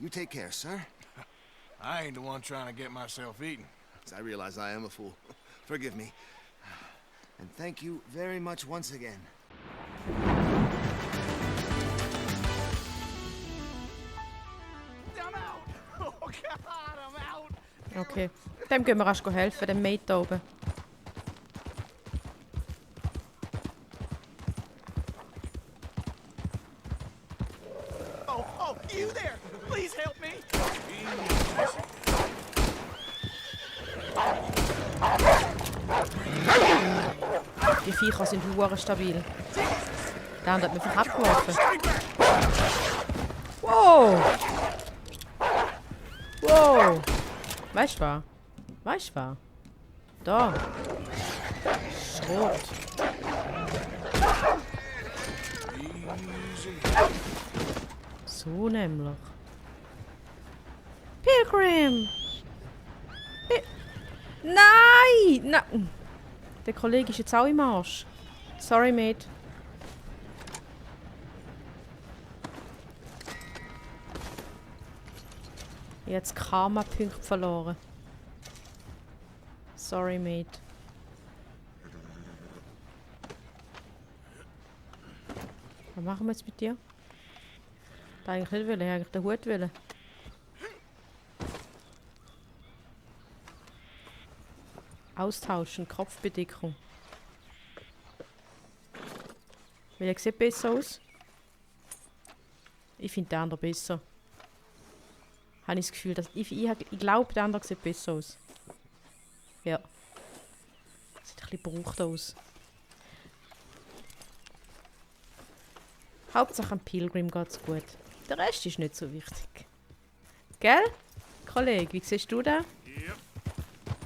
You take care, sir. I ain't the one trying to get myself eaten. I realize I am a fool. Forgive me. And thank you very much once again. I'm out! Oh God, I'm out! Okay. Dem gehen wir rasch helfen, dem Mate da oben. Oh, you there! Please help me! Die Viecher sind hure stabil. Der andere hat mich einfach abgeworfen. Wow! Wow! Weißt du was? Weißt du was? Da! Schrot! So nämlich. Pilgrim! Nein! Nein! Der Kollege ist jetzt auch im Arsch. Sorry, mate. Ich habe jetzt Karma-Punkte verloren. Sorry, mate. Was machen wir jetzt mit dir? Da eigentlich nicht wollen, ich eigentlich den Hut wollen. Austauschen, Kopfbedeckung. Welcher sieht besser aus? Ich finde den anderen besser. Habe ich das Gefühl, dass ich glaube, der andere sieht besser aus. Ja. Sieht ein bisschen gebraucht aus. Hauptsache am Pilgrim geht's gut. Der Rest ist nicht so wichtig. Gell? Kollege, wie siehst du den?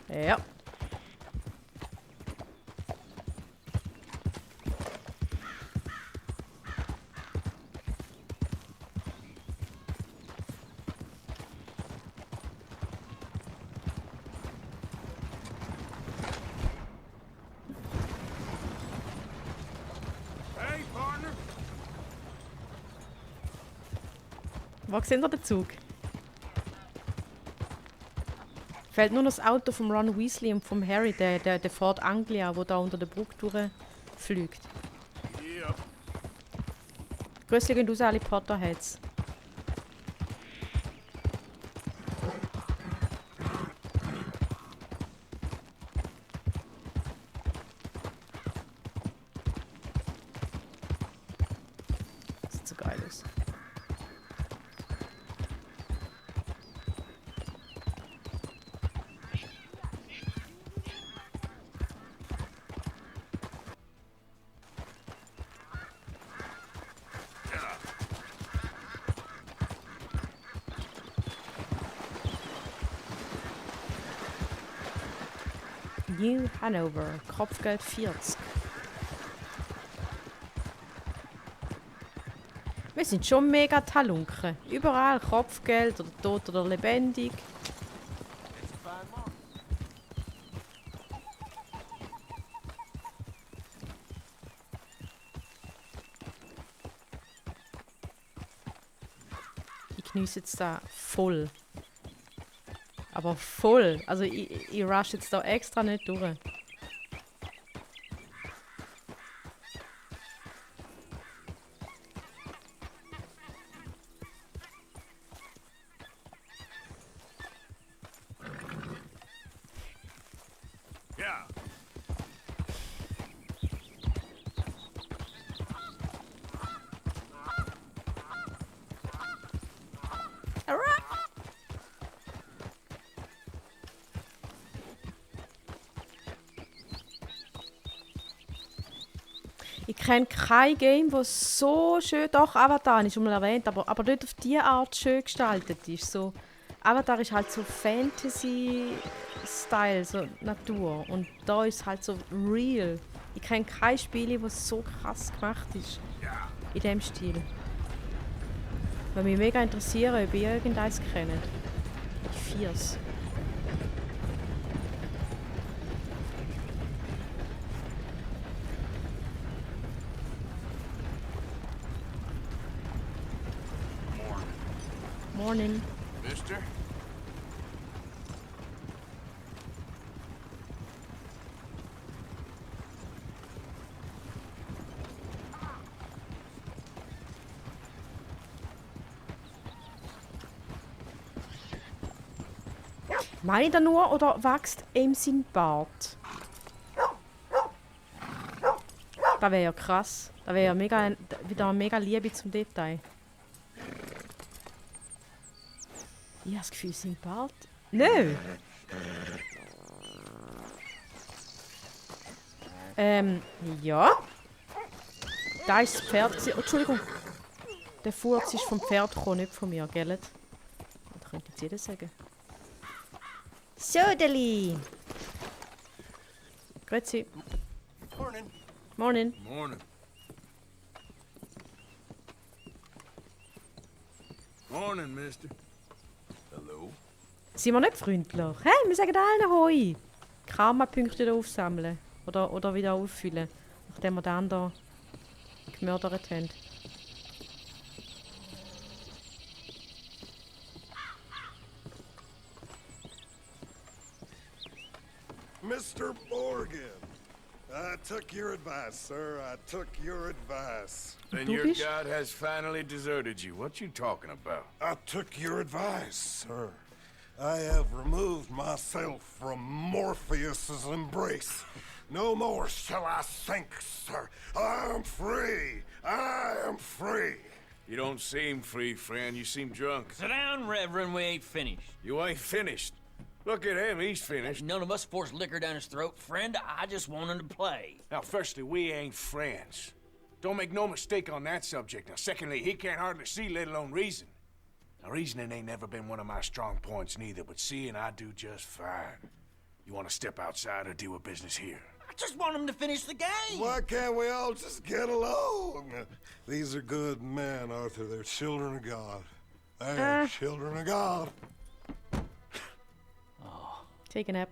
Ja. Hey, partner! Wo sehen wir den Zug? Fehlt nur noch das Auto vom Ron Weasley und vom Harry, der Ford Anglia, der da unter der Brücke durchfliegt. Yep. Grüße gehen raus, alle Potterheads. Das sieht so geil aus. New Hanover, Kopfgeld 40. Wir sind schon mega Talunken. Überall Kopfgeld oder tot oder lebendig. It's a fine mark. Ich genieße jetzt da voll. Aber voll. Also ich rush jetzt da extra nicht durch. Yeah. Ich kenne kein Game, das so schön, doch Avatar ist schon mal erwähnt, aber nicht auf diese Art schön gestaltet ist. So, Avatar ist halt so Fantasy-Style, so Natur. Und da ist halt so real. Ich kenne kein Spiel, das so krass gemacht ist. In dem Stil. Würde mich mega interessieren, ob ihr irgendeins kennt. Ich fier's. Morning. Mister? Meine ich da nur oder wächst ihm sein Bart? Das wäre ja krass. Das wäre ja mega, wieder eine mega Liebe zum Detail. Ich habe das Gefühl, sein Bart... Nö! Ja. Da ist das Pferd. Oh, Entschuldigung. Der Furz ist vom Pferd gekommen, nicht von mir, gell? Das könnte jetzt jeder sagen. Södeli! Grüezi. Morning. Morning. Morning. Morning, mister. Hello. Sind wir nicht freundlich? Hä? Wir sagen allen Hoi. Karma-Punkte wieder aufsammeln. Oder wieder auffüllen. Nachdem wir den anderen gemördert haben. Mr. Morgan, I took your advice, sir. I took your advice. Then Du your bist- god has finally deserted you. What you talking about? I took your advice, sir. I have removed myself from Morpheus's embrace. No more shall I sink, sir. I am free. I am free. You don't seem free, friend. You seem drunk. Sit down, Reverend. We ain't finished. You ain't finished. Look at him. He's finished. None of us forced liquor down his throat. Friend, I just wanted to play. Now, firstly, we ain't friends. Don't make no mistake on that subject. Now, secondly, he can't hardly see, let alone reason. Now, reasoning ain't never been one of my strong points neither, but seeing I do just fine. You want to step outside or deal with business here? I just want him to finish the game. Why can't we all just get along? These are good men, Arthur. They're children of God. They're children of God. Take a nap.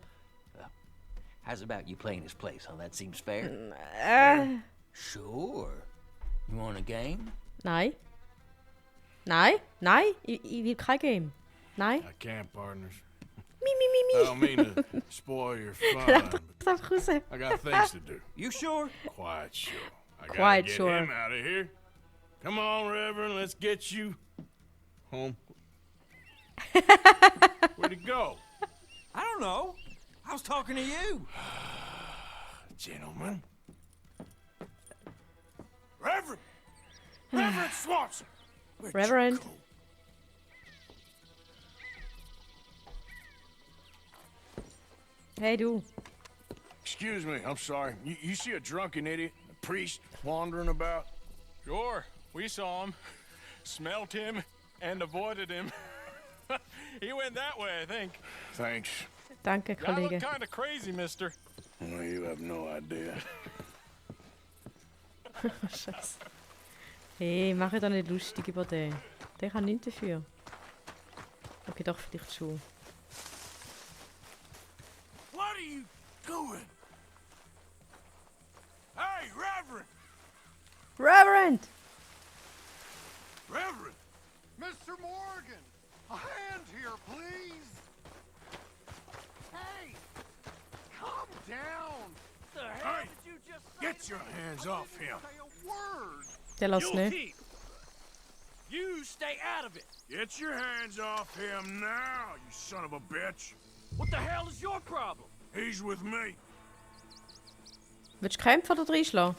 How's about you playing his place, huh? That seems fair. Sure. You want a game? Nein. Nein. Nein. Ich will kein Game. Nein. I can't, partners. Mi, I mi, mi, don't mean to spoil your fun, mi. but Einfach raus. I got things to do. You sure? Quite sure. I gotta Quite get sure. him out of here. Come on, Reverend, let's get you home. Where'd he go? I don't know. I was talking to you. Gentlemen. Reverend! Reverend Swanson! Where'd you Reverend. go? Hey, du. Excuse me, I'm sorry. You see a drunken idiot, a priest, wandering about? Sure, we saw him, smelt him, and avoided him. He went that way, I think. Thanks. Danke, I look Kollege. kind of crazy, mister. Well, you have no idea. Scheiße. Hey, mach doch nicht lustig über den. Der kann nichts dafür. Okay, doch, vielleicht schon. What are you doing? Hey, Reverend! Reverend! Reverend! Mr. Morgan, a hand here, please. Hey, calm down. The hell did you just Get your hands off him. Say a word. Der lässt nicht. You stay out of it. Get your hands off him now, you son of a bitch. What the hell is your problem? He's with me. Willst du kämpfen oder reinschlagen?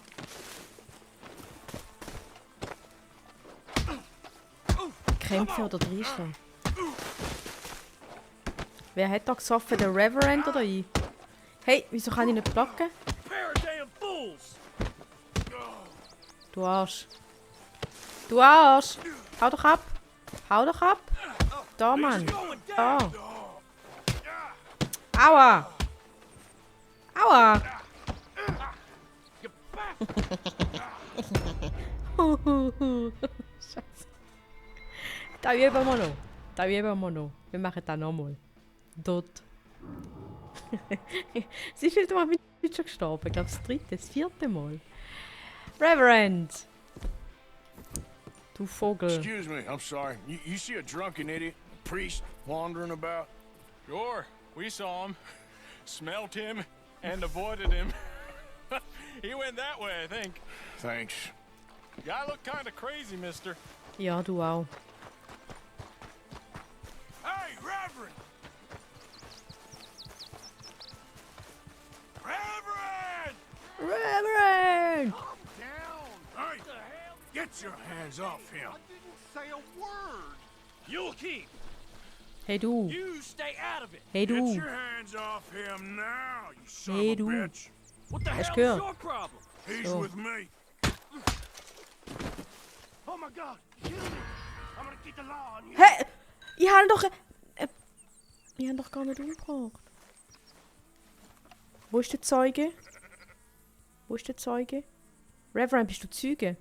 Kämpfen oder reinschlagen? Wer hat da gesoffen? Der Reverend oder ich? Hey, wieso kann ich nicht blocken? Pair of damn fools. Du Arsch. Du Arsch! Hau doch ab! Hau doch ab! Da, Mann! Da! Aua! Aua! Scheiße. Da üben wir noch. Da üben wir noch. Wir machen das nochmal. Dort. Sie ist viel Mal mit schon gestorben. Ich glaube, das dritte, das vierte Mal. Reverend! Du Vogel. Excuse me, I'm sorry. You see a drunken idiot, a priest, wandering about? Sure, we saw him, smelt him, and avoided him. He went that way, I think. Thanks. Guy looked kind of crazy, mister. Ja, du auch. Hey, Reverend! Reverend! Reverend! Hey, get your hands off him. Say a word. You'll keep. Hey du. You stay out of it. Hey Get du. your hands off him now, you son Hey, of a du. bitch. What the Hast hell gehört? is your problem? He's So. with me. Oh my God! Kill me! I'm gonna keep the law on you. Hä? Ich habe doch... Ich habe doch gar nicht umgebracht. Wo ist der Zeuge? Wo ist der Zeuge? Reverend, bist du Zeuge?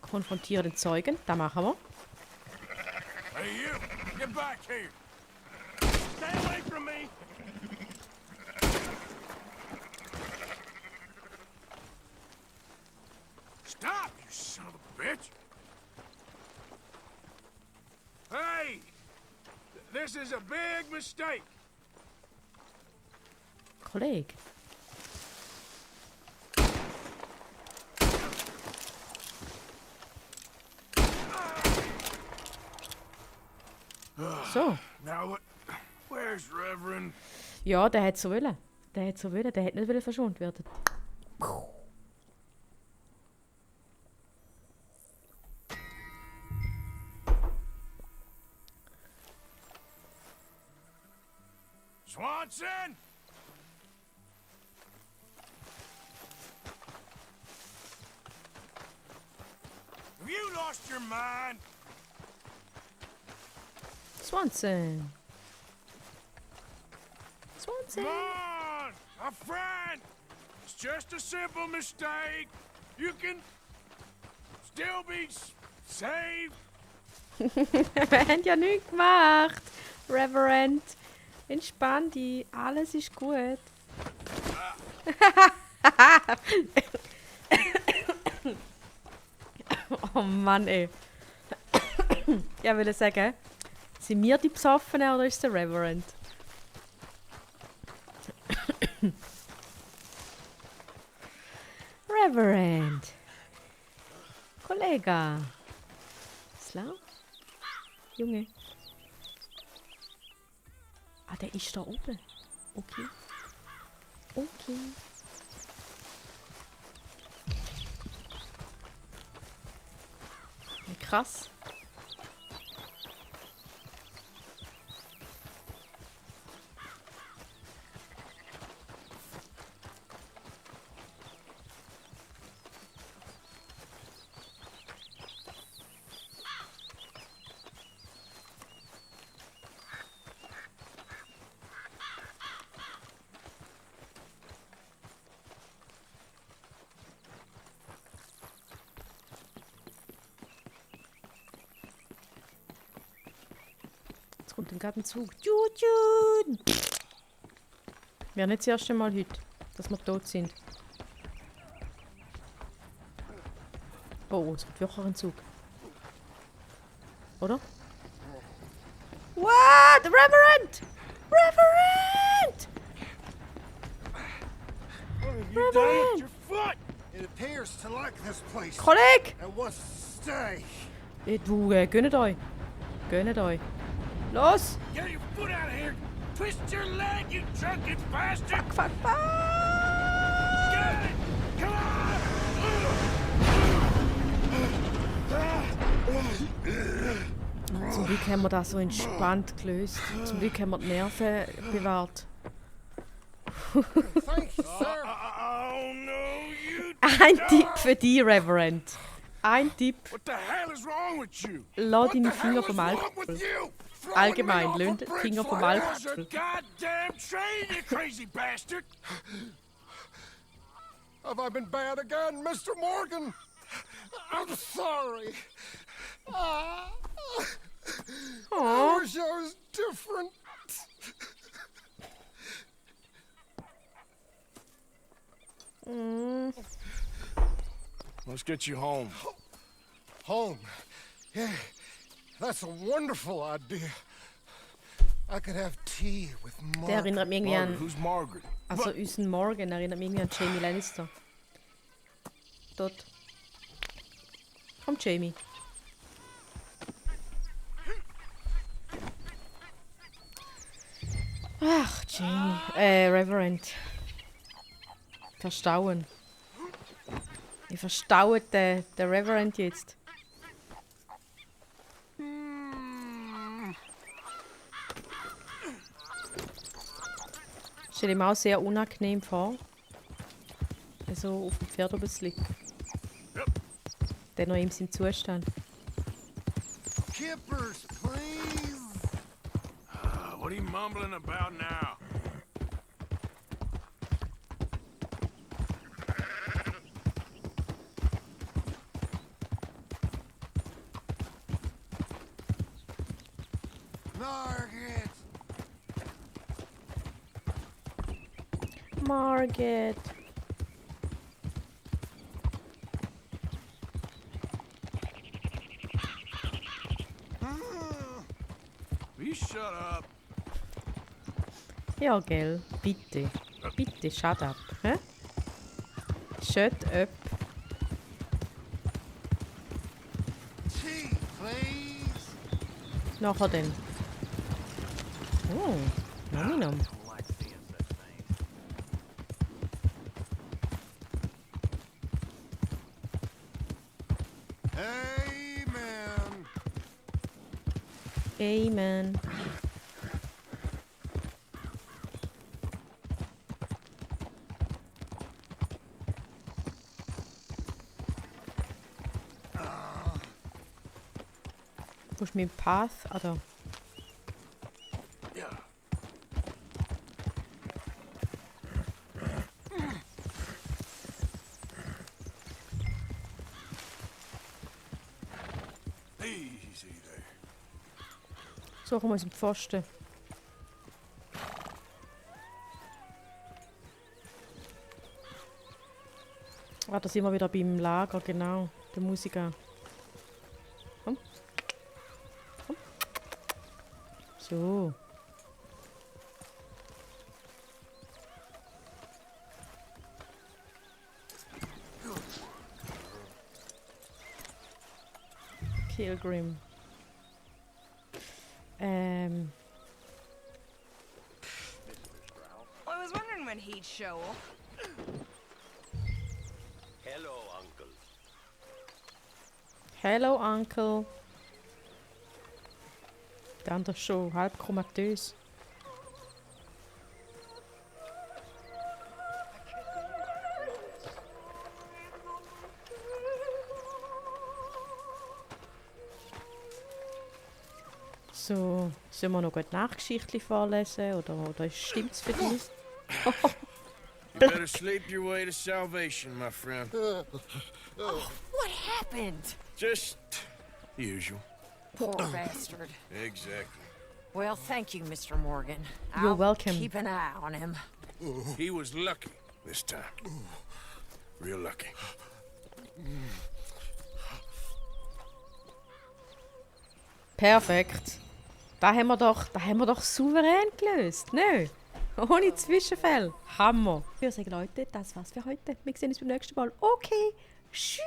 Konfrontiere den Zeugen. Das machen wir. Hey, you! Get back here! Stay away from me! Stop, you son of a bitch! Hey! This is a big mistake! Kollege. So. Now what? Where's Reverend? Ja, der hat so wollen. Der hat so wollen. Der hat nicht wollen verschont werden. Swanson! Have you lost your mind? Swanson. Swanson. Come on, my friend! It's just a simple mistake. You can still be saved. Wir haben ja nichts gemacht. Reverend. Entspann dich. Alles ist gut. Oh Mann, ey. Ja, will ich sagen, sind wir die Besoffenen oder ist der Reverend? Reverend. Kollege. Slav? Junge. Ah, der ist da oben. Okay. Okay. Krass. Und dann gab ein Zug. Tschut. Wäre nicht das erste Mal heute, dass wir tot sind. Oh, es wird wirklich ein Zug. Oder? What? Reverend! Reverend! Reverend! Your foot. It appears to like this place Kollege! and wants to stay. Du, gönnt euch. Gönnt euch. Los! Get your foot out of here! Twist your leg, you drunken bastard! Fuck, fuck! Get it! Come on! Zum Glück haben wir das so entspannt gelöst. Zum Glück haben wir die Nerven bewahrt. Thank you, sir. Oh no, you Ein Tipp für dich, Reverend. Ein Tipp. What the hell is wrong with you? Lass deine What the hell Finger is vom wrong Alkohol. with you? Throwing Allgemein, me off a löhnt bridge Finger vom for Alkohol. hours a goddamn train, you crazy bastard! Have I been bad again, Mr. Morgan? I'm sorry. I wish I was different. Let's get you home. Home. Yeah, that's a wonderful idea. I could have tea with Der Mark. erinnert mich irgendwie Margaret, an... who's Margaret? Also unseren Morgen erinnert mich irgendwie an Jamie Lannister. Dort. Komm, Jamie. Ach, Jamie. Reverend. Verstauen. Ich verstaue den Reverend jetzt. Stell ihm auch sehr unangenehm vor. Also auf dem Pferd oben zu liegen. Der noch in seinem Zustand. Kippers, please. What are you mumbling about now? Margaret. Margaret. Will you shut up? Ja, gell. Bitte. Bitte, shut up. Hä? Shut up. Tea, please. Nachher dann. Oh, Nominum. Amen. Amen. Wo ist mein Path? Ah, da. Yeah. Easy there. Suchen wir uns einen Pfosten. Ah, da sind wir wieder beim Lager, genau. Der Musiker. Komm. Komm. So. Pilgrim. I was wondering when he'd show up. Hello, Uncle. Hello, Uncle. Der andere ist schon halb komatös. So, sollen wir noch eine Nachgeschichte vorlesen oder stimmt's für dich? You better sleep your way to salvation, my friend. What happened? Just the usual. Poor bastard. Exactly. Well, thank you, Mr. Morgan. You're I'll welcome. Keep an eye on him. He was lucky this time. Real lucky. Perfekt. Da haben wir doch souverän gelöst. Nö. Ohne Zwischenfälle. Hammer. Ich würde sagen, Leute, das war's für heute. Wir sehen uns beim nächsten Mal. Okay. Tschüss.